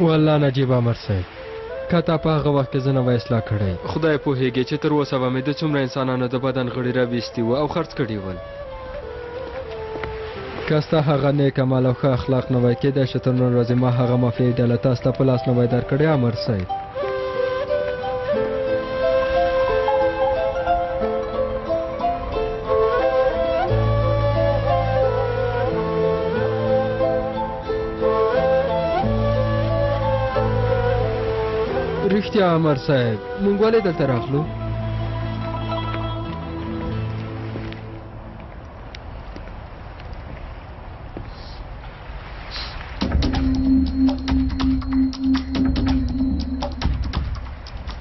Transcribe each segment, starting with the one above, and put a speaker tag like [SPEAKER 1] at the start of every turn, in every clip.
[SPEAKER 1] والله نجیب امر صاحب، که تا په هغه وخت کې زه نه وای اصلاح کړی، خدای پوهېږي چې تر اوسه به مې د څومره انسانانو د بدن غړي راویستي وو او خرڅ کړي ول. که ستا هغه نیک عمل او ښه اخلاق نه وای، کېدای شي تر نن ورځې ما هغه مافیایي ډله تاسو ته په لاس نه وای درکړې. امر صاحب، رښتیا امر صاحب، مونږ ولې دلته راغلو؟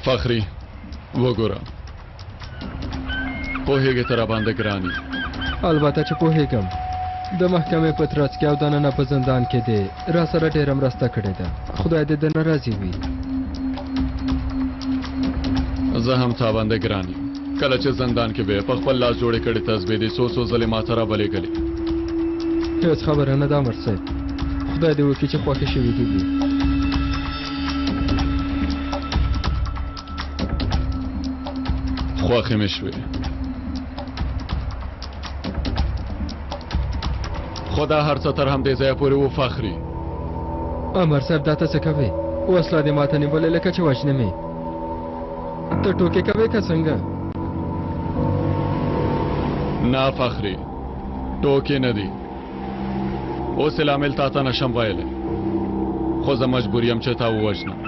[SPEAKER 2] فخري وګوره، پوهېږې ته راباندې ګران یې.
[SPEAKER 1] البته چې پوهېږم. د محکمې په ترڅ کې او دننه په زندان کې دې راسره ډېره مرسته کړې ده. خدای دې درنه راضي وي.
[SPEAKER 2] زه هم تا باندې ګران یم. کله چې زندان کې وې، په خپل لاس جوړې کړې تسبیح دې څو څو ځلې ما ته رابلېږلې.
[SPEAKER 1] هېڅ خبره نه ده امر صاحب، خدای دې وکړي چې خوښې شوې دې وي.
[SPEAKER 2] خوښې مې شوې، خو دا هر څه تر همدې ځایه پورې و فخري.
[SPEAKER 1] امر صاحب، دا ته څه کوې؟ وسله دې ماته نیولې لکه چې وژنې مې. ته ټوکې کوې که څنګه؟
[SPEAKER 2] نه فخري، ټوکې نه دي. اوس یې لامل تا ته نشم ویلی، خو زه مجبور یم چې تا ووژنم.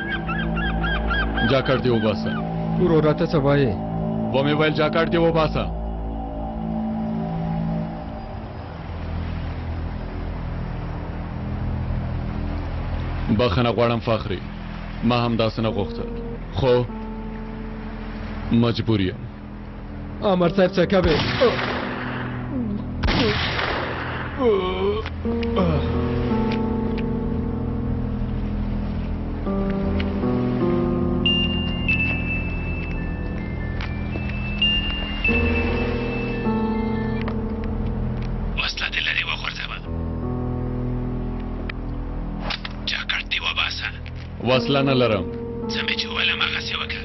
[SPEAKER 2] جاکټ دې وباسه.
[SPEAKER 1] وروره ته څه وایې؟
[SPEAKER 2] ومې ویل جاکټ دې وباسه. بخښنه غواړم فخري، ما هم داسې نه غوښتل، خو مجبور یم.
[SPEAKER 1] امر صاحب څه کوې؟
[SPEAKER 3] وسله دې لرې وغورځوه، جاکټ دې وباسه.
[SPEAKER 2] وسله نه لرم.
[SPEAKER 3] څه مې چې وویل هماغسې وکړه.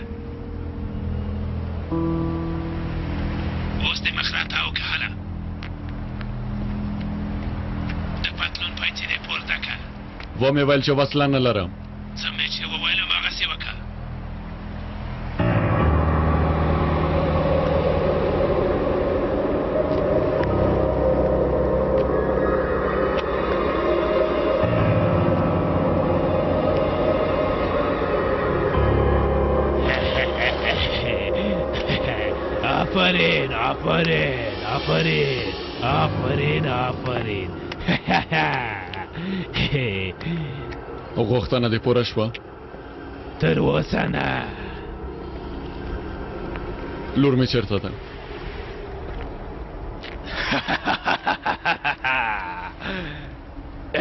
[SPEAKER 3] اوس دې مخ راتاو که. هله د پتلون پایڅې دې پورته
[SPEAKER 2] ومې ویل چې وسله نه لرم.
[SPEAKER 3] څه مې چې وویل هماغسې وکړه. آفرین آفرین آفرین آفرین آفرین.
[SPEAKER 2] غوښتنه دې پوره شوه؟
[SPEAKER 3] تر اوسه نه.
[SPEAKER 2] لور مې چېرته ده؟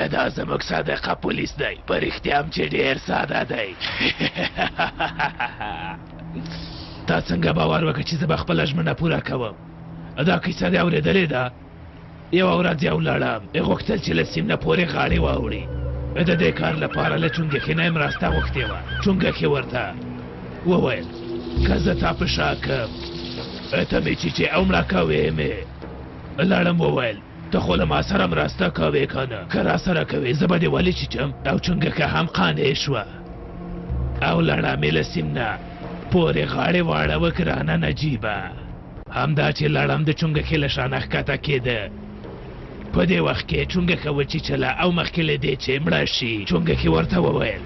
[SPEAKER 3] دا زموږ صادقه پولیس دی، په رښتیا هم چې ډېر ساده دی. تا څنګه باور وکړ چې زه به خپله ژمنه پوره کوم؟ دا کیسه دې اورېدلې ده؟ یوه ورځ یو لړم غوښتل چې له سیم نه پورې غاړې واوړي. د دې کار لپاره له چونګښې نه یې مرسته غوښتې وه. چونګښې ورته وویل که زه تا په شا کړم ته مې چیچې او مړه کوې مې. لړم وویل ته خو له ما سره مرسته کوې که نه؟ که راسره کوې زه به دې ولې چیچم؟ او چونګښه هم قانع شوه او لړم یې له سیم نه پورې غاړې واړوه. ګرانه نجیبه، همدا چې لړم د چونګښې له شانه ښکته کېده، په دې وخت کې چونګښه وچیچله او مخکې له دې چې مړه شي چونګښې ورته وویل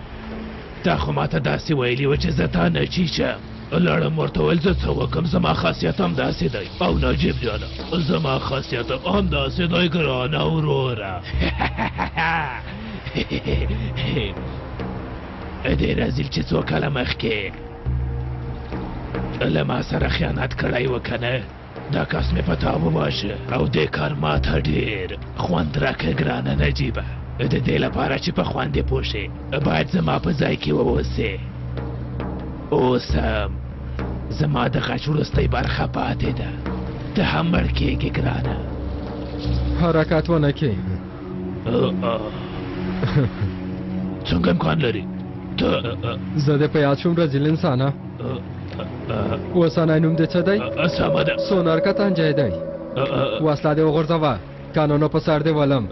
[SPEAKER 3] تا خو ماته داسې ویلي وه چې زه تا نه چیچم. لړم ورته ویل زه څه وکړم، زما خاصیت هم داسې دی. او نجیب جانه زما خاصیت هم داسې دی ګرانه وروره. دې رزیل چې څو کاله مخکې له ما سره خیانت کړی و که نه، دا کس مې په تا وواژه او دې کار ما ته ډېر خوند راکړ. ګرانه نجیبه، د دې لپاره چې په خوند یې پوه شې باید زما په ځای کې واوسې. اوس هم زما د غچ وروستۍ برخه پاتې ده، ته هم مړ کېږې ګرانه.
[SPEAKER 1] حرکت ونه کې.
[SPEAKER 3] څنګه امکان لري؟ ته
[SPEAKER 1] زه دې په یاد شوم رزیل انسانه. اوسنی نوم دې څه دی؟
[SPEAKER 3] سمه ده.
[SPEAKER 1] سونار کتنجی دی. وسله دې وغورځوه که نه نو په سر دې ولم.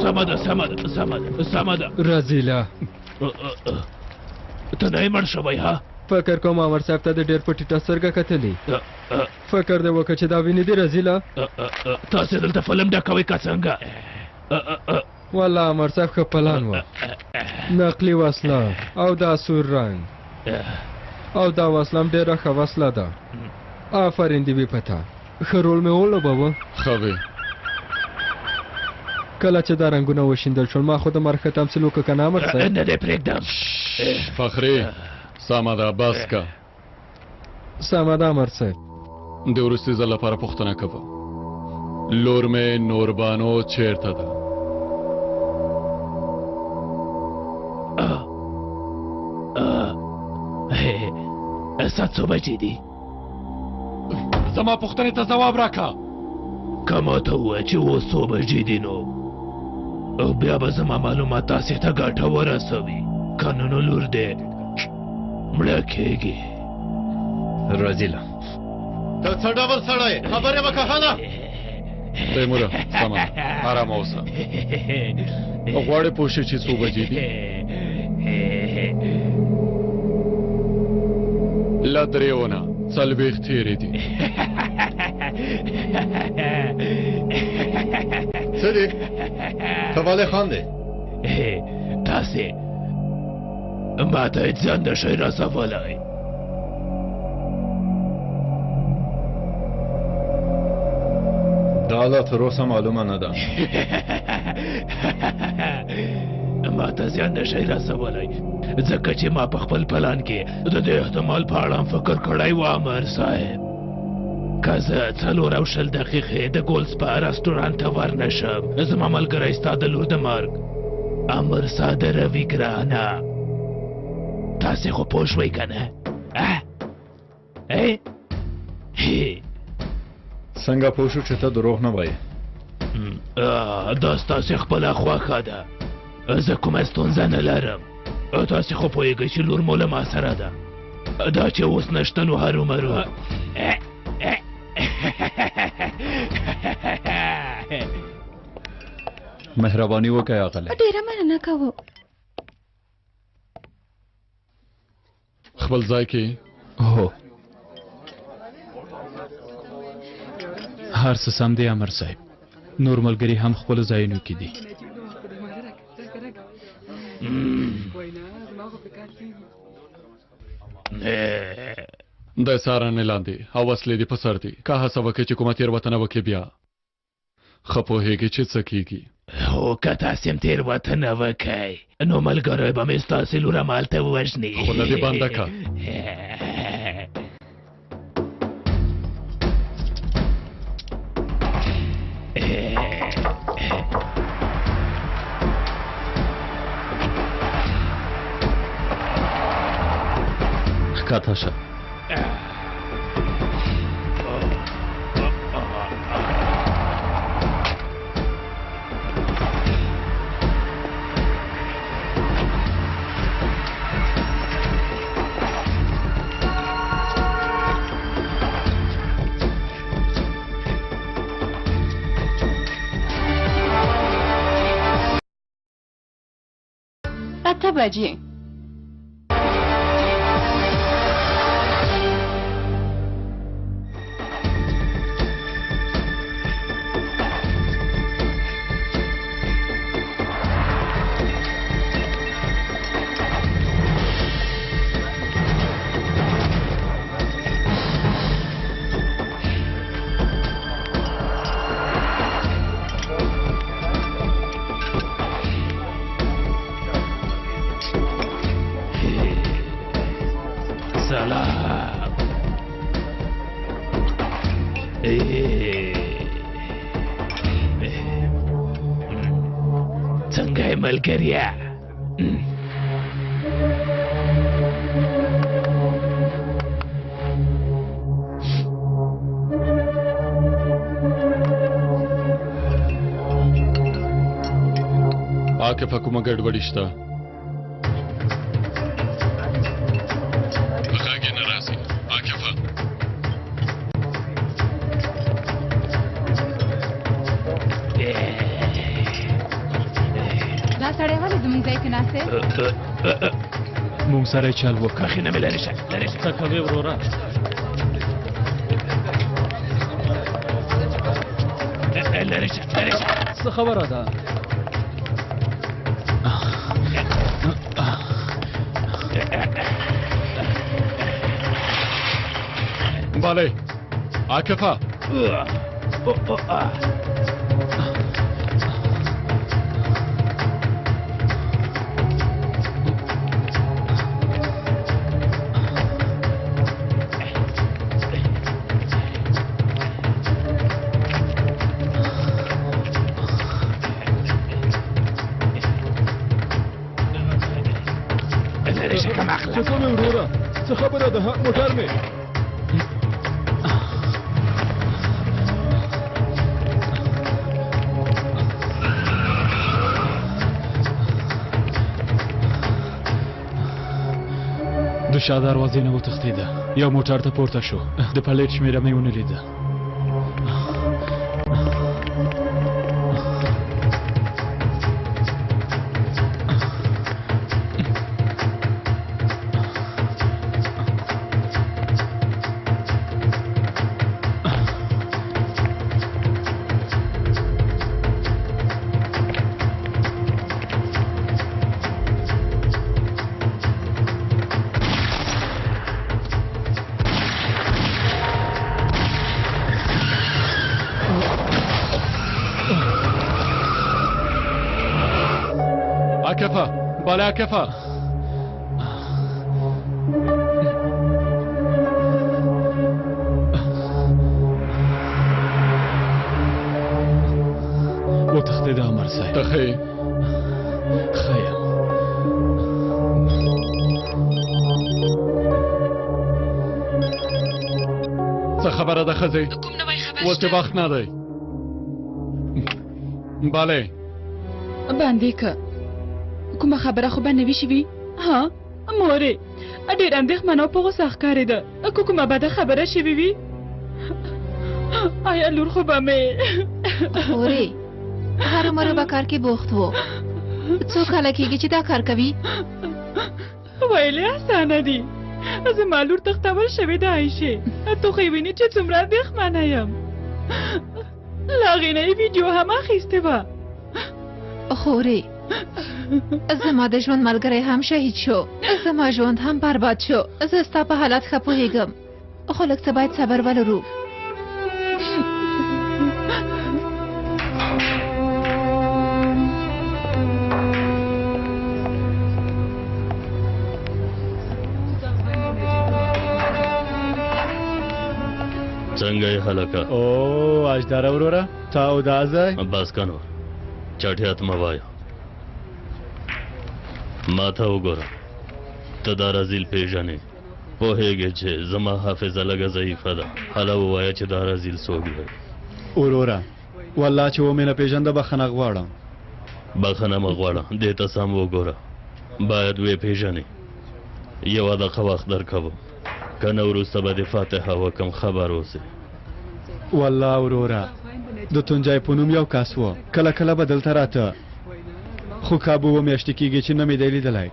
[SPEAKER 3] سمه ده سمه ده سمه ده سمه ده.
[SPEAKER 1] رزیله
[SPEAKER 3] ته نه یې مړ شوی ها؟
[SPEAKER 1] فکر کوم امر صاحب ته دې ډېر په ټیټه سترګه کتلي. فکر دې وکړه چې دا وینې دي رزیله.
[SPEAKER 3] تاسې دلته فلم ډکوئ که څنګه؟
[SPEAKER 1] والله امر صاحب ښه پلان وه. نقلي وسله او دا سور رنګ او دا وسله هم ډېره ښه وسله ده. آفرین دې وي په تا، ښه رول مې ولوبوه.
[SPEAKER 2] ښه وي.
[SPEAKER 1] کله چې دا رنګونه وشیندل شول ما خو د مرګ ښه تمثیل وکړ که نه امر صاحب؟
[SPEAKER 3] نه دې پرېږدم.
[SPEAKER 2] فخري سمه ده، بس که.
[SPEAKER 1] سمه ده امر صاحب.
[SPEAKER 2] د وروستي ځل لپاره پوښتنه کوه، لور مې نوربانو چېرته ده؟
[SPEAKER 3] ساعت څو بجې دي؟
[SPEAKER 2] زما پوښتنې ته ځواب راکړه.
[SPEAKER 3] که ما ته ووایه چې اوس څو بجې دي نو بیا به زما معلومات تاسې ته ګټه ورسوي، که نه نو لور دې مړه کېږي.
[SPEAKER 4] رزیله
[SPEAKER 2] ته څه ډول سړی؟ خبرې وکړه هله. تیموره سمه ده، ارامه اوسه. غواړې پوه شې چې څو بجې دي؟ له دریو نه 40 تېرې دي.
[SPEAKER 5] څه دي؟ ته ولې خاندې؟
[SPEAKER 3] تاسې ما ته هېڅ زیان نه شئ رسولی.
[SPEAKER 5] دا لا تر اوسه معلومه نه ده.
[SPEAKER 3] ما ته زیان نه شئ رسولی ځکه چې ما په خپل پلان کې د دې احتمال په اړه هم فکر کړی و. امر صاحب، که زه 24 دقیقې د ګولسپا رستورانت ته ورنه شم، زما ملګری ستا د لور د مرګ امر صادروي. ګرانه تاسې خو پوه شوئ که نه؟
[SPEAKER 5] څنګه پوه شو چې ته دروغ نه وایې؟
[SPEAKER 3] دا ستاسې خپله خوښه ده، زه کومه ستونزه نه لرم. تاسې خو پوهېږئ چې لور مو له ما سره ده، دا چې اوس نشته نو هرومرو.
[SPEAKER 2] مهرباني وکړئ اغلې.
[SPEAKER 6] ډېره مننه کوو.
[SPEAKER 2] خپل ځای کې.
[SPEAKER 7] هو، هر څه سم دی امر صاحب. نور ملګري هم خپلو ځایونو کې دي.
[SPEAKER 2] د څارنې لاندې او وسلې دې په سر دي. که هڅه وکړې چې کومه تېروتنه وکړې بیا ښه پوهېږې چې څه کېږي.
[SPEAKER 3] هو، که تاسې هم تېروتنه وکړئ نو ملګری به مې ستاسې لور همالته ووژني.
[SPEAKER 2] خوله دې بنده کړه. ښکته شه.
[SPEAKER 6] 8 بجې.
[SPEAKER 3] سلام. څنګه یې ملګریا؟
[SPEAKER 2] عاکفه کومه ګډوډي شته؟ غږ یې نه راځي. عاکفه
[SPEAKER 6] دا سړی ولې زموږ ځای کې ناست دی؟
[SPEAKER 7] مونږ سره چل وکړ.
[SPEAKER 3] مخې نه مې لرې شه، لرې شه.
[SPEAKER 4] څه کوې وروره؟
[SPEAKER 3] لرې شه، لرې شه.
[SPEAKER 1] څه خبره ده؟
[SPEAKER 2] بالې عاکفه.
[SPEAKER 3] لرې شه کم عقله.
[SPEAKER 1] څه کوې وروره؟ څه خبره ده؟ موټر مې.
[SPEAKER 7] د شا دروازې نه وتښتېده. یو موټر ته پورته شو. د پلیټ شمېره مې ونه لیده.
[SPEAKER 2] عاکفه، بالې عاکفه.
[SPEAKER 7] وتښتېده امر صاحب.
[SPEAKER 2] ته ښه یې؟
[SPEAKER 7] ښه یم.
[SPEAKER 2] څه خبره ده ښځې؟
[SPEAKER 6] کوم نوی خبر
[SPEAKER 2] اوس یې
[SPEAKER 6] شته؟
[SPEAKER 2] وخت نه دی. بالې
[SPEAKER 6] باندې که کومه خبره خو به نه وي شوي؟ ها مورې، ډېر اندېښمنه او په غوسه ښکارېده. که کومه بده خبره شوې وي؟ آیا لور خو به مې
[SPEAKER 8] خورې هرومرو به کار کې بوخت وو. څو کاله کېږي چې دا کار کوي؟
[SPEAKER 6] ویلې اسانه دي. زما لور تښتول شوې ده عایشې، ته خو یې وینې چې څومره اندېښمنه یم. له هغې نه یې ویډیو هم اخیستې وه.
[SPEAKER 8] خورې، زما د ژوند ملګری هم شهید شو، زما ژوند هم برباد شو. زه ستا په حالت ښه پوهېږم، خو لږ څه باید صبر ولرو.
[SPEAKER 4] څنګه یې هلکه؟
[SPEAKER 5] او اجدره وروره، تا او دا ځای؟
[SPEAKER 4] بس که نور چټیات مه وایه. ما ته وګوره، ته دا رزیل پېژنې، پوهېږې چې زما حافظه لږه ضعیفه ده. هله ووایه چې دا رزیل څوک دی؟
[SPEAKER 5] وروره والله چې ومې نه پېژنده، بخښنه غواړم.
[SPEAKER 4] بخښنه مه غواړه، دې ته سم وګوره، باید ویې پېژنې. یوه دقیقه وخت درکوم، که نه وروسته به دې فاتحه وکم، خبر اوسې.
[SPEAKER 5] والله وروره د تونجای په نوم یو کس و، کله کله به دلته راته، خو کابو اووه میاشتې کېږي چې نه مې دی لیدلی.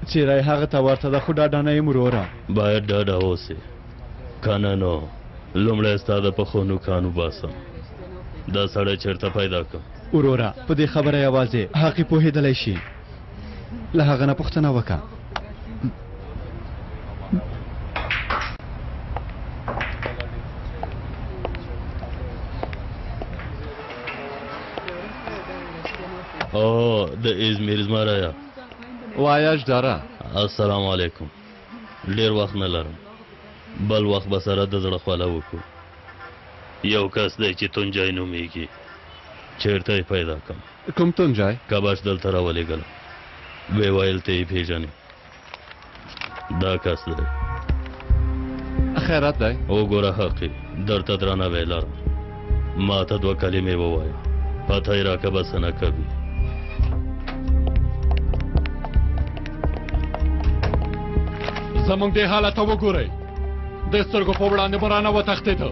[SPEAKER 5] څېره یې هغه ته ورته ده، خو ډاډه نه یم وروره.
[SPEAKER 4] باید ډاډه اوسې، که نه نو لومړی ستا د پښو نوکان وباسم. دا سړی چېرته پیدا کړم؟
[SPEAKER 5] وروره په دې خبره یوازې هغې پوهېدلی شي، له هغه نه پوښتنه وکړه.
[SPEAKER 4] او د ازمیر زمریه.
[SPEAKER 2] وایه اژدره.
[SPEAKER 4] السلام علیکم. ډېر وخت نه لرم، بل وخت به سره د زړه خواله وکړو. یو کس دی چې تونجای نومېږي، چېرته یې پیدا کړم؟
[SPEAKER 2] کوم تونجای؟
[SPEAKER 4] کبش دلته راولېږلم، ویې ویل ته یې پېژنې. دا کس دی.
[SPEAKER 2] خیرات دی.
[SPEAKER 4] وګوره حقي، درته درناوی لرم، ما ته دوه کلمې ووایه، پته یې راکه بسنه کوي.
[SPEAKER 2] زمونږ دې حالت ته وګورئ، د سترګو په وړاندې مو رانه وتښتېده.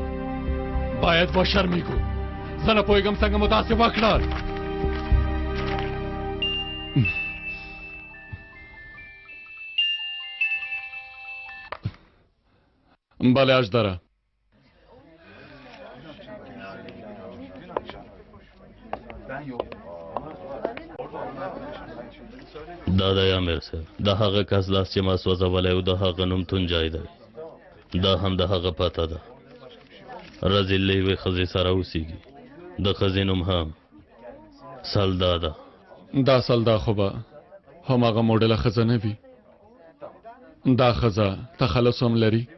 [SPEAKER 2] باید وشرمېږو. زه نه پوهېږم څنګه مو داسې وکړل. بله اژدره.
[SPEAKER 4] دا دی امیر صاحب، د هغه کس لاس چې ما سوځولی و، د هغه نوم تونجای دی. دا هم د هغه پته ده. رزیل له یوې ښځې سره اوسېږي، د ښځې نوم هم سلدا ده.
[SPEAKER 2] دا سلدا خو به هماغه موډله ښځه نه وي. دا ښځه تخلص هم لري.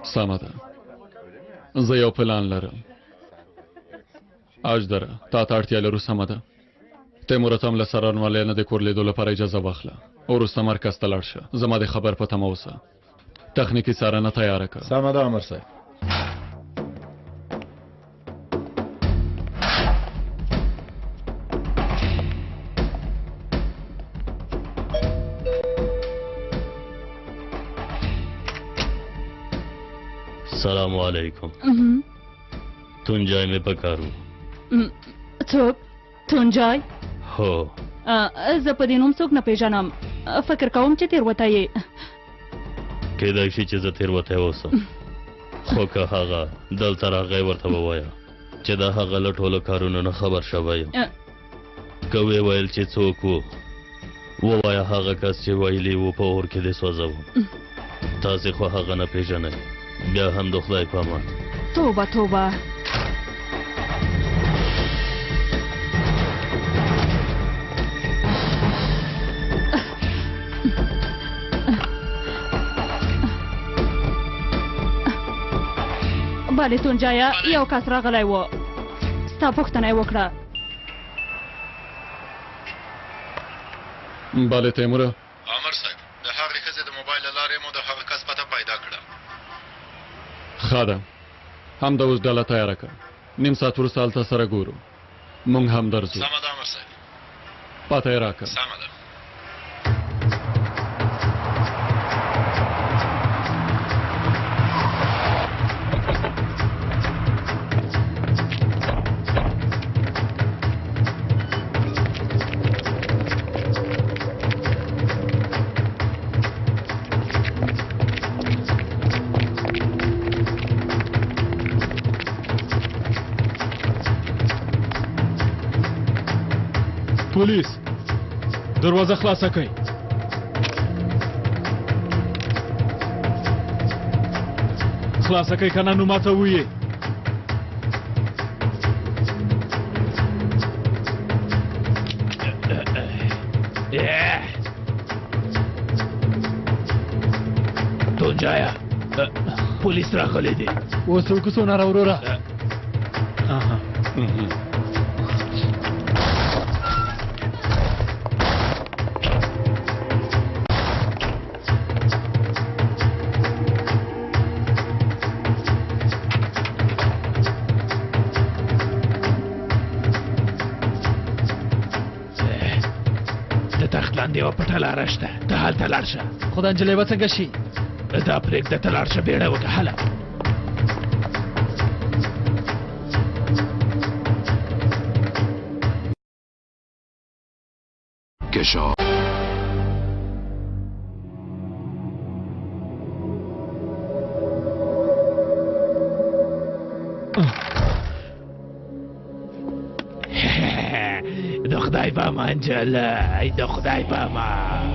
[SPEAKER 2] سمه ده، زه یو پلان لرم. اژدره تا ته اړتیا لرو. سمه ده، تیمور ته هم له څارنوالۍ نه د کور لیدو لپاره اجازه واخله. وروسته مرکز ته لاړ شه، زما د خبر په تمه اوسه. تخنیکي څارنه تیاره کړه.
[SPEAKER 5] سمه ده امر صاحب.
[SPEAKER 4] سلام علیکم. تونجای مې پکار و.
[SPEAKER 9] څوک؟ تونجای؟
[SPEAKER 4] هو.
[SPEAKER 9] زه په دې نوم څوک نه پېژنم، فکر کوم چې تېروتی یې.
[SPEAKER 4] کېدای شي چې زه تېروتی اوسم، خو که هغه دلته راغی ورته ووایه چې د هغه له ټولو کارونو نه خبر شوی یم. که ویې ویل چې څوک و، ووایه هغه کس چې ویلي و په اور کې دې سوځوم. تاسې خو هغه نه پېژنئ، بیا هم د خدای په امان.
[SPEAKER 9] توبه توبه. بله تونجایه، یو کس راغلی و، ستا پوښتنه یې وکړه.
[SPEAKER 2] بله تیموره.
[SPEAKER 5] امر صاحب، د هغې ښځې د موبایل له لارې مو د هغه کس پته پیدا کړه.
[SPEAKER 2] ښه ده، همدا اوس ډله تیاره کړه، نیم ساعت وروسته هلته سره ګورو. مونږ هم درځو.
[SPEAKER 5] سمه ده امر صاحب.
[SPEAKER 2] پته یې راکړه.
[SPEAKER 5] سمه ده.
[SPEAKER 7] پولیس، دروازه خلاصه کړئ. خلاصه کړئ که نه نو ماته ووایئ.
[SPEAKER 3] تونجایا، پولیس راغلي دي.
[SPEAKER 5] اوس وکړو سوناره وروره.
[SPEAKER 3] د تخت لاندې یوه پټه لاره شته، ته هلته لاړ شه.
[SPEAKER 5] خو دا نجلۍ به څنګه شي؟
[SPEAKER 3] دا پرېږده، ته لاړ شه، بیړه وکړه، هله. د خدای په امان نجلۍ، د خدای په امان.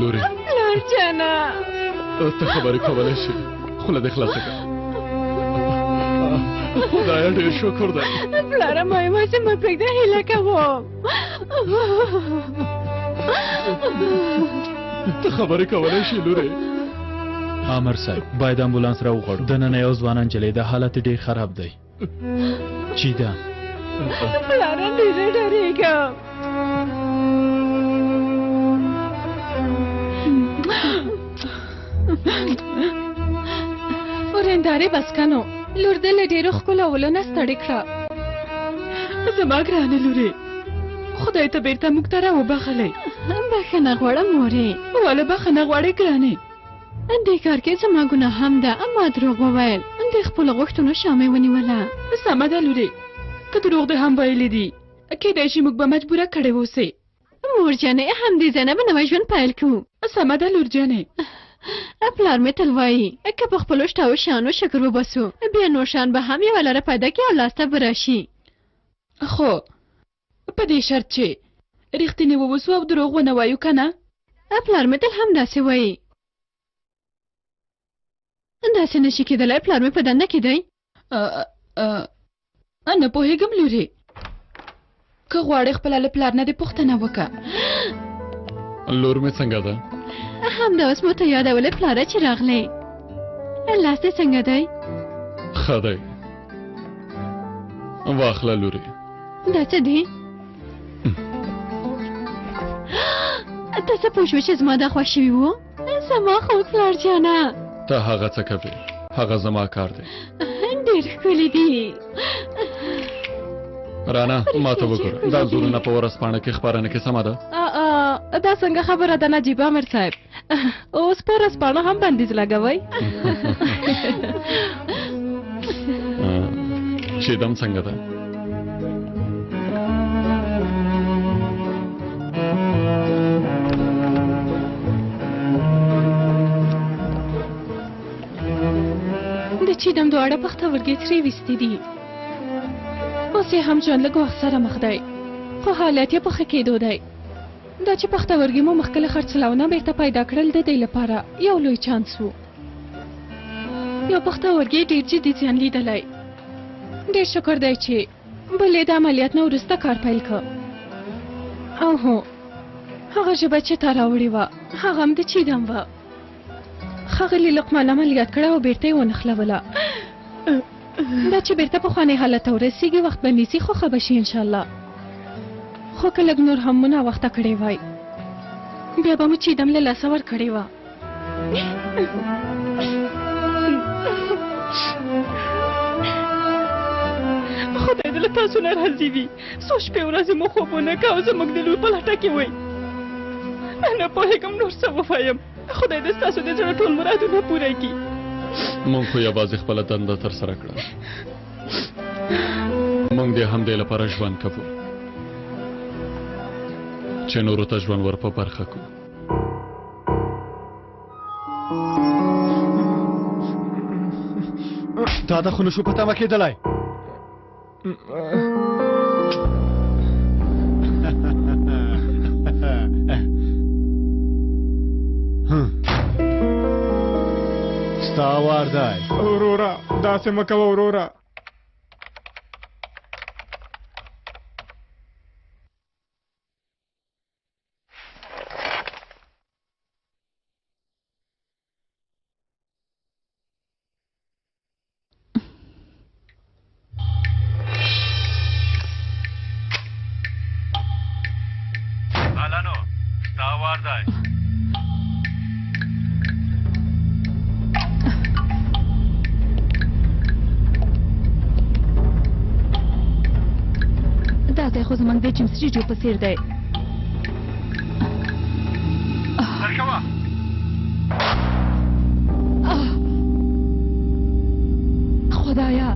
[SPEAKER 2] لورې،
[SPEAKER 6] پلار جانه،
[SPEAKER 2] ته خبرې کولی شې، خوله دې خلاصه کړه. خدایه ډېر شکر دی.
[SPEAKER 6] پلاره ما یوازې مه پرېږده، هیله کوم.
[SPEAKER 2] ته خبرې کولی شې لورې؟
[SPEAKER 7] آمر صاحب، باید امبولانس راوغواړو. دننه یو ځوانه نجلۍ ده، حالت یې ډېر خراب دی. چیده.
[SPEAKER 6] پلاره ډېره ډارېږم. ورېندارې بس کنو، لور دې له ډېرو ښکلولو نه ستړې کړه. زما ګرانه لورې، خدای ته بېرته موږ ته راوبخښلې.
[SPEAKER 9] بښنه غواړم مورې.
[SPEAKER 6] ولې بښنه غواړې ګرانې؟
[SPEAKER 9] دې کار کې زما ګناه هم ده، ما دروغ وویل، د خپلو غوښتنو شا مې ونیوله.
[SPEAKER 6] سمه ده لورې، که دروغ دې هم ویلي دي، کېدای شي موږ به مجبوره کړې اوسې.
[SPEAKER 9] مور جانې، همدې ځای نه به نوی ژوند پیل کړو.
[SPEAKER 6] سمه ده لور جانې.
[SPEAKER 9] پلار مې تل وایي، که په خپلو شتو شیانو شکر وباسو، بیا نور شیان به هم یوه لاره پیدا کړي او لاسته به راشي.
[SPEAKER 6] خو په دې شرط چې رښتیني واوسو او دروغ ونه وایو، که نه؟
[SPEAKER 9] پلار مې تل همداسې وایي. داسې نه شي کېدلی، پلار مې په دنده کې دی.
[SPEAKER 6] نه پوهېږم لورې، که غواړې خپله له پلار نه دې پوښتنه وکړه.
[SPEAKER 2] لور مې څنګه ده؟
[SPEAKER 9] همدا اوس مو ته یادولې پلاره چې راغلې. لاس دې څنګه دی؟
[SPEAKER 2] ښه دی، واخله لورې.
[SPEAKER 9] دا څه دي؟ ته څه پوه شوې چې زما دا خوښ شوي وو؟ زما خوږ پلار جانه.
[SPEAKER 2] ته هغه څه کوې، هغه زما کار دی.
[SPEAKER 9] ډېر ښکلي دي.
[SPEAKER 2] رانا، ما ته وګوره، دا انځورونه په ورځپاڼه کې خپاره نه کړې، سمه ده؟
[SPEAKER 6] دا څنګه خبره ده نجیب امر صاحب؟ اوس په ورځپاڼه هم بندیز لګوئ؟
[SPEAKER 2] شیدم څنګه ده؟
[SPEAKER 6] د چیدم دواړه پښتورګي ترې ویستي دي. اوس یې هم ژوند له ګواښ سره مخ دی، خو حالت یې په ښه کېدو دی. دا چې پښتورګي مو مخکې له خرڅلاو نه بېرته پیدا کړل، د دې لپاره یو لوی چانس و. یو پښتورګي ډېر جدي زیان لیدلی. ډېر شکر دی چې بل یې د عملیات نه وروسته کار پیل کړ. او هو، هغه ژبه چې تا راوړې وه، هغه هم د چیدم وه. ښاغلي لقمان عملیات کړه او بېرته یې ونښلوله. دا چې بېرته پخوانی حالت ته ورسېږي، وخت به نیسي، خو ښه به شي انشاءالله. خو که لږ نور هم مو ناوخته کړی وای، بیا به مو چیدم له لاسه ورکړې وه. خدای دې له تاسو نه راضي وي. څو شپې ورځې مو خوب ونه کړ او زموږ د لور په لټه کې وئ. نه پوهېږم نور څه ووایم. خدای دې ستاسو د زړه ټول مرادونه پوره کړي.
[SPEAKER 2] موږ خو یوازې خپله دنده ترسره کړه. موږ د همدې لپاره ژوند کوو چې نورو ته ژوند ور په برخه کړو.
[SPEAKER 5] تا ته خو نشو په تمه کېدلی. ستا وار دی.
[SPEAKER 1] وروره داسې مه کوه وروره.
[SPEAKER 6] دا ځای خو زموږ د جیم سټوډیو په څیر دی. خدایا،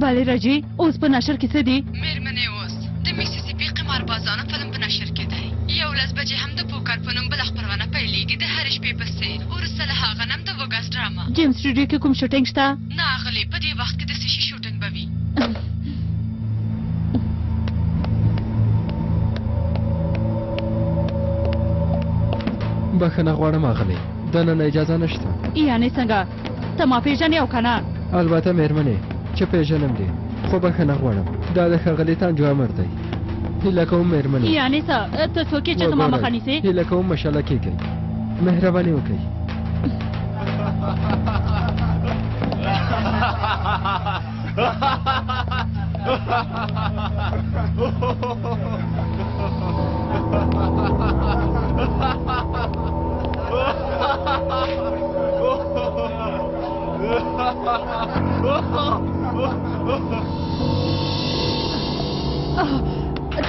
[SPEAKER 6] بله راجي، اوس په نشر کې څه دي؟
[SPEAKER 9] میرمنې اوس د میسیسیپي قماربازانو فلم په نشر کې دی. 11 بجې هم د پوکر په نوم بله خپرونه پیلېږي، د هرې شپې په څیر. وروسته له هغه نم د وګاس ډرامه.
[SPEAKER 6] جیم سټوډیو کې کوم شوټینګ شته؟
[SPEAKER 9] نه اغلې، په دې وخت کې د څه شي شوټینګ به وي؟
[SPEAKER 1] بښنه غواړم اغلې، دننه اجازه نشته.
[SPEAKER 6] یعنې څنګه؟ ته ما پېژنې او که نه؟
[SPEAKER 1] البته میرمنې چې پېژنم دې، خو بښنه غواړم، دا د ښاغلي تانجو امر دی. هیله کوم میرمنې.
[SPEAKER 6] یعنې څه؟ ته څوک یې چې زما مخه نیسې؟
[SPEAKER 1] هیله کوم مشاله کېږئ، مهرباني وکړئ.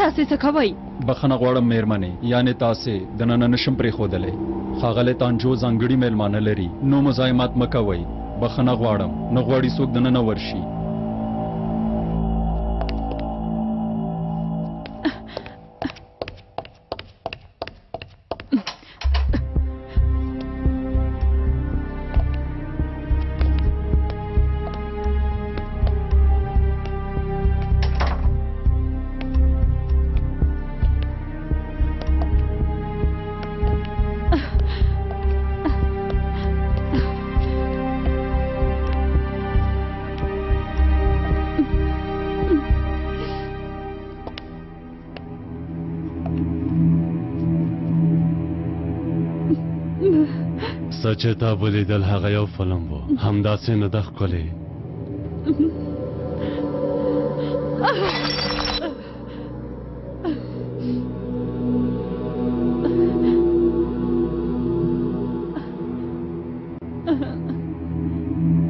[SPEAKER 6] تاسې څه کوئ؟
[SPEAKER 2] بخښنه غواړم میرمنې، یعنې تاسې دننه نشم پرېښودلی. ښاغلی تانجو ځانګړي میلمانه لري، نو مزاحمت مه کوئ. بخښنه غواړم، نه غواړي څوک دننه ورشي.
[SPEAKER 4] څه چې تا ولیدل هغه یو فلم و، همداسې نه ده ښکلې؟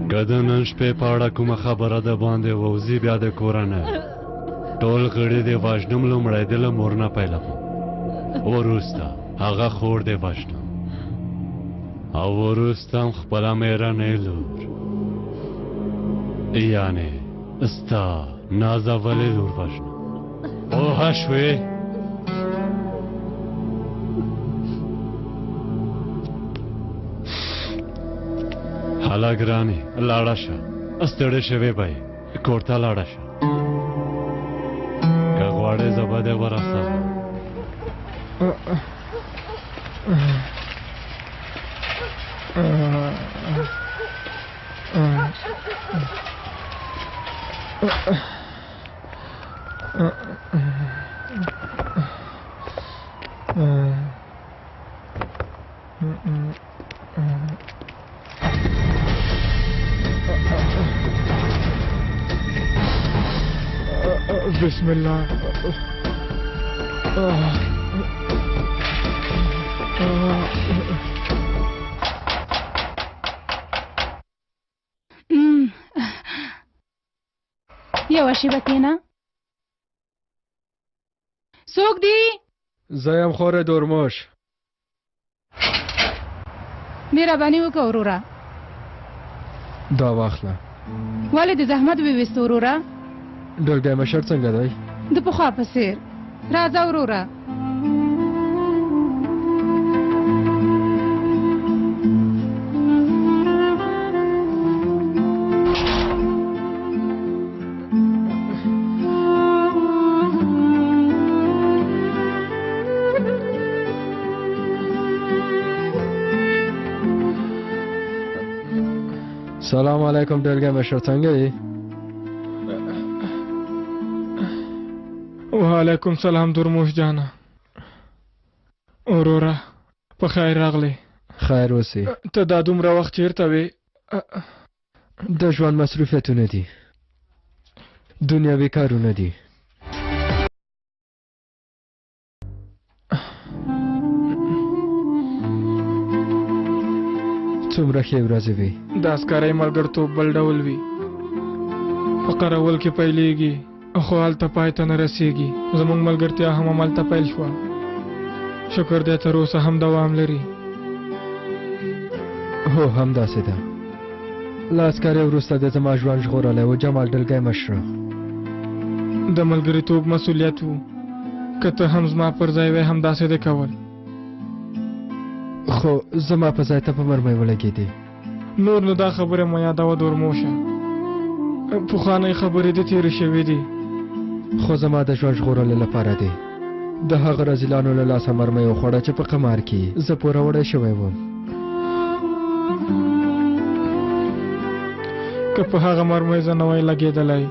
[SPEAKER 4] که د نن شپې په اړه کومه خبره د باندې ووځي، بیا د کورنۍ ټول غړي دې وژنم. لومړی دې له مور نه پیلوم، وروسته هغه خور دې وژنم، او وروسته هم خپله مېرنۍ لور، یعنې ستا نازولې لور وژنم. پوهه شوې؟ هله ګرانې، لاړه شه، ستړې شوې به یې، کور ته لاړه شه. که غواړې زه به دې ورسوم.
[SPEAKER 1] بسم الله.
[SPEAKER 6] یوه شېبه کښېنه. څوک دي؟
[SPEAKER 1] زه یم خورې دورموش.
[SPEAKER 6] مهرباني وکړه وروره.
[SPEAKER 1] دا واخله.
[SPEAKER 6] ولې د زحمت وویست وروره؟
[SPEAKER 1] ډلګی مشر څنګه دی؟
[SPEAKER 6] د پخوا په څېر. راځه وروره.
[SPEAKER 1] سلام علیکم ډلګی مشر، څنګه یې؟
[SPEAKER 10] وعلیکم سلام درموش جانه. وروره په خیر راغلې.
[SPEAKER 1] خیر اوسې.
[SPEAKER 10] ته دا دومره وخت چیرته وې؟
[SPEAKER 1] د ژوند مصروفیتونه دي، دنیوي کارونه دي. څومره ښې ورځې وې.
[SPEAKER 10] د عسکرۍ ملګرتوب بل ډول وي، په قرول کې پیلېږي خو هلته پای ته نه رسېږي. زموږ ملګرتیا هم هملته پیل شوه، شکر دی تر اوسه هم دوام لري.
[SPEAKER 1] هو همداسې ده. له عسکرۍ وروسته د زما ژوند ژغورلی و جمال ډلګی مشره.
[SPEAKER 10] د ملګریتوب مسؤلیت و، که ته هم زما پر ځای وای همداسې دې کول.
[SPEAKER 1] خو زما په ځای ته په مرمۍ ولګېدې.
[SPEAKER 10] نور نو دا خبره مه یادوه دورموشه، پخوانۍ خبرې دې تېرې شوې دي.
[SPEAKER 1] خو زما د ژوند ژغورلو لپاره دی د هغه رزیلانو له لاسه مرمۍ وخوړه چې په قمار کې زه پوروړی شوی وم.
[SPEAKER 10] که په هغه مرمۍ زه نه وای لګېدلی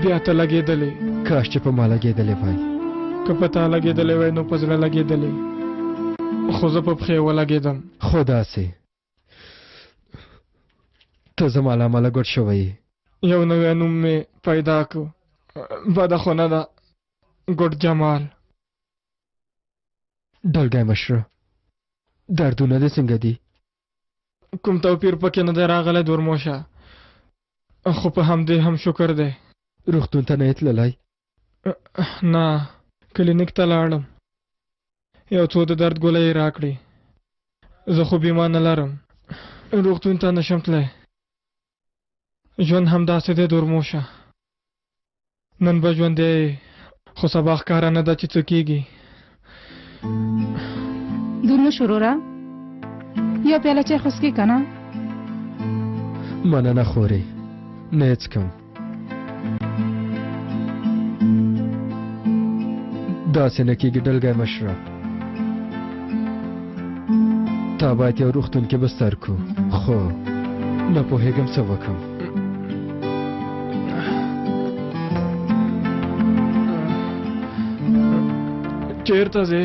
[SPEAKER 10] بیا ته لګېدلې.
[SPEAKER 1] کاش چې په ما لګېدلې وای.
[SPEAKER 10] که په تا لګېدلې وای نو په زړه لګېدلې، خو زه په پښې ولګېدم.
[SPEAKER 1] خو داسې ته زما له امله ګډ شوی یې.
[SPEAKER 10] یو نوی نوم مې پیدا کړ، بده خو نه ده، ګډ جمال.
[SPEAKER 1] ډلګی مشره، دردونه دې څنګه دي؟
[SPEAKER 10] کوم توپیر پکې نه دی راغلی دورموشه، خو په همدې هم شکر دی.
[SPEAKER 1] روغتون ته نه یې تللی؟
[SPEAKER 10] نه، کلینیک ته لاړم، یو څو د درد ګولۍ یې راکړې. زه خو بیمه نه لرم، روغتون ته نشم تللی. ژوند همداسې دی دورموشه، نن به ژوندی یې خو سبا ښکاره نه ده چې څه کیږي.
[SPEAKER 6] دورموش وروره، یو پیاله چای خو څکې که نه؟
[SPEAKER 1] مننه خورې، نه یې څکم. داسې نه کېږي ډلګی مشره، تا باید یو روغتون کې بستر کړو، خو نه پوهېږم څه وکړم.
[SPEAKER 10] چېرته ځې؟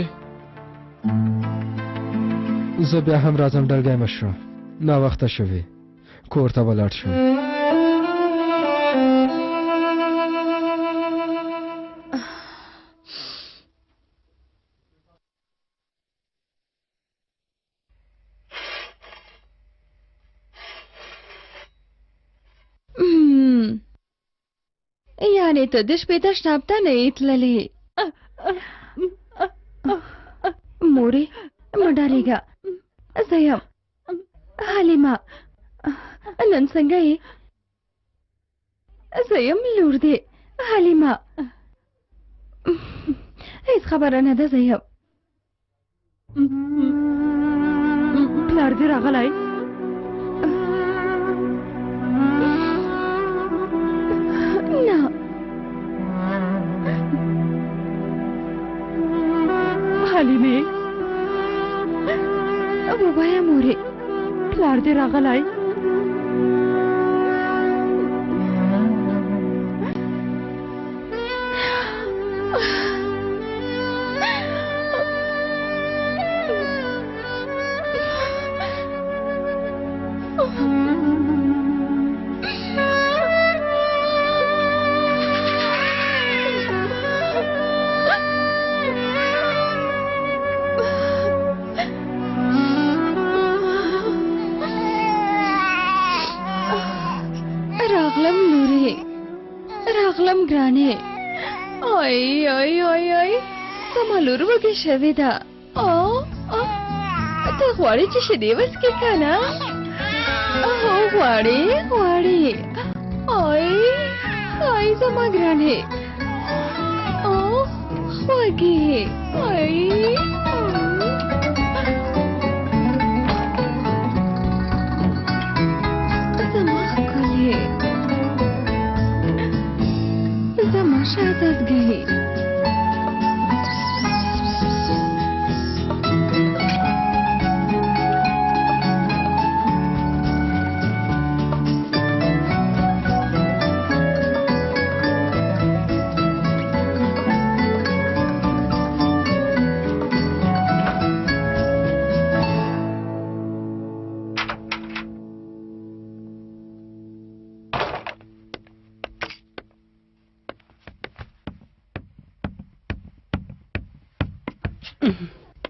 [SPEAKER 1] زه بیا هم راځم ډلګی مشره، ناوخته شوې، کور ته ولاړ شم.
[SPEAKER 9] یعنې ته د شپې تشناب ته نه یې تللې؟ مورې مه ډارېږه، زه یم حلیمه. نن څنګه یې؟ زه یم لور دې حلیمه. هیڅ خبره نه ده، زه یم. پلار دې راغلی؟ نه. حلیمې ووایه مورې، پلار دې راغلی؟ راغلم لورې، راغلم ګرانې. آی آی آی آی، زما لور وږې شوې ده. ته غواړې چې شیدې وڅکې که نه؟ هو غواړې غواړې. آی آی زما ګرانې، خوږې، آی. زما ښکلې، زما شهزادګۍ.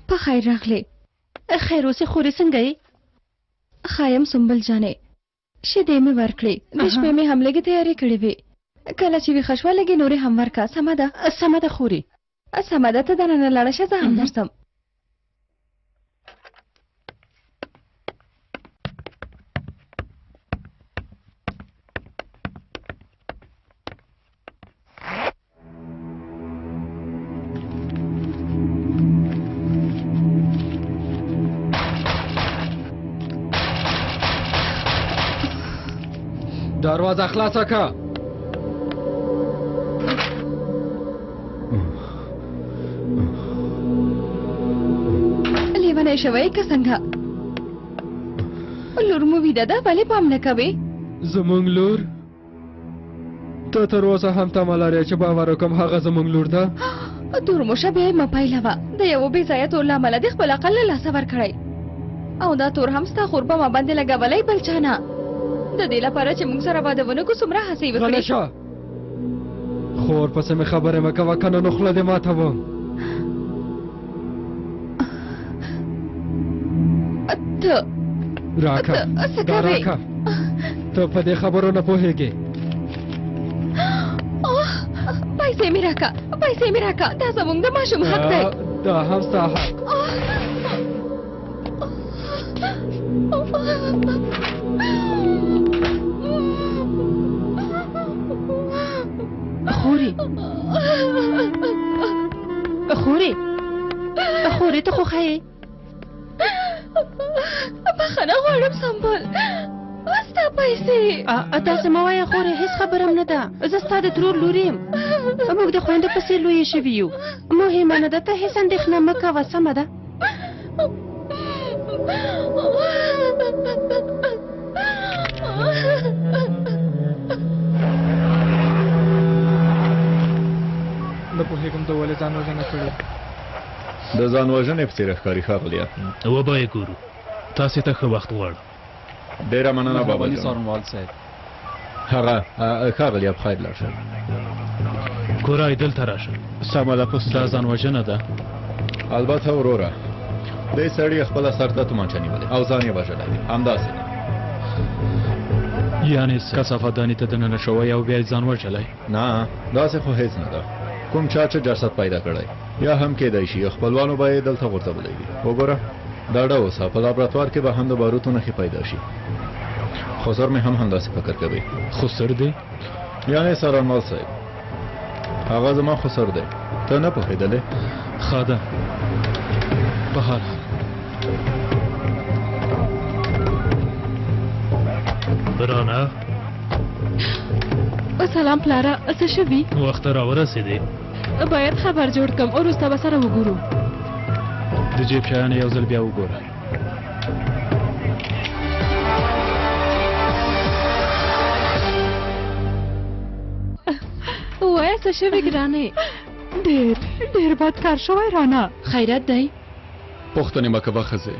[SPEAKER 9] په خیر راغلې.
[SPEAKER 11] خیر اوسې خورې، څنګه یې؟
[SPEAKER 9] ښه یم سنبل جانې، شیدې مې ورکړې، د شپې مې هم لږې تیارې کړې وې. کله چې ویښه شوه لږې نورې هم ورکړه. سمه ده؟
[SPEAKER 11] سمه ده خورې.
[SPEAKER 9] سمه ده، ته دننه لاړه شه، زه هم درځم.
[SPEAKER 1] دروازه خلاصه که.
[SPEAKER 9] لیونی شوی که څنګه؟ لور مو ویده ده، ولې پام نه کوې؟
[SPEAKER 1] زموږ لور؟ ته تر اوسه هم تمه لرې چې باور وکړم هغه زموږ لور ده؟
[SPEAKER 9] تور مو شه، بیا یې مه پیلوه. د یوه بې ځایه تور له امله دې خپل عقل له لاسه ورکړی، او دا تور هم ستا خور په ما باندې لګولی، بل چا نه. د دې لپاره چې موږ سره واده ونه کړو څومره هڅې یې وکړې.
[SPEAKER 1] غلې شه، خور پسې مې خبرې مه کوه، که نه نو خوله دې ماتوم.
[SPEAKER 9] ته
[SPEAKER 1] راکه، دا راکه، ته په دې خبرو نه پوهېږې.
[SPEAKER 9] پیسې مې راکه، پیسې مې راکه، دا زموږ د ماشوم حق دی.
[SPEAKER 1] دا هم ستا حق.
[SPEAKER 11] خورې، خورې، خورې، ته خو ښه یې.
[SPEAKER 9] بخښنه غواړم سنبل، ستا پیسې.
[SPEAKER 11] داسې مه وایه خورې، هېڅ خبره هم نه ده. زه ستا د ترور لور یم، موږ د خویندو په څېر لویې شوي یو. مهمه نه ده، ته هېڅ اندېښنه مه کوه، سمه ده؟
[SPEAKER 10] نه پوهېږم ته ولې ځان وژنه کړې.
[SPEAKER 12] د ځان وژنې په څېر ښکاري ښاغلیه.
[SPEAKER 3] وبه یې ګورو. تاسې ته ښه وخت غواړم.
[SPEAKER 12] ډېره مننه بابا جان.
[SPEAKER 7] څارنوال صاحب.
[SPEAKER 12] هغه ښاغلیه په خیر لاړ شه.
[SPEAKER 3] کورای دلته راشه.
[SPEAKER 7] سمه ده، پس دا ځان وژنه ده.
[SPEAKER 12] البته وروره، دې سړي خپله سر ته تومانچه نیولې او ځان یې وژلی دی، همداسې ده.
[SPEAKER 7] یعنې کثافت دانې ته دننه شوی او بیا یې ځان وژلی؟
[SPEAKER 12] نه، داسې خو هېڅ نه ده. کوم چا چې جسد پیدا کړی یا هم کېدای شي خپلوانو به یې دلته غورځولی وي. وګوره، ډاډه اوسه، په لابراتوار کې به هم د باروتو نښې پیدا شي. خسر مې هم همداسې فکر کوي.
[SPEAKER 7] خسر دی؟
[SPEAKER 12] یعنې څارنوال صاحب، هغه زما خسر دی. ته نه پوهېدلې؟
[SPEAKER 7] ښه ده، په هر حال.
[SPEAKER 4] رانا.
[SPEAKER 6] سلام پلاره، څه شوي؟
[SPEAKER 4] وخت راورسېدې.
[SPEAKER 6] باید خبر جوړ کړم، وروسته به سره وګورو.
[SPEAKER 7] د جیب شیان یو ځل بیا وګوره.
[SPEAKER 6] ووایه څه شوي ګرانې؟ ډېر ډېر بد کار شوی رانا.
[SPEAKER 11] خیرت دی؟
[SPEAKER 2] پوښتنې مه کوه ښځې.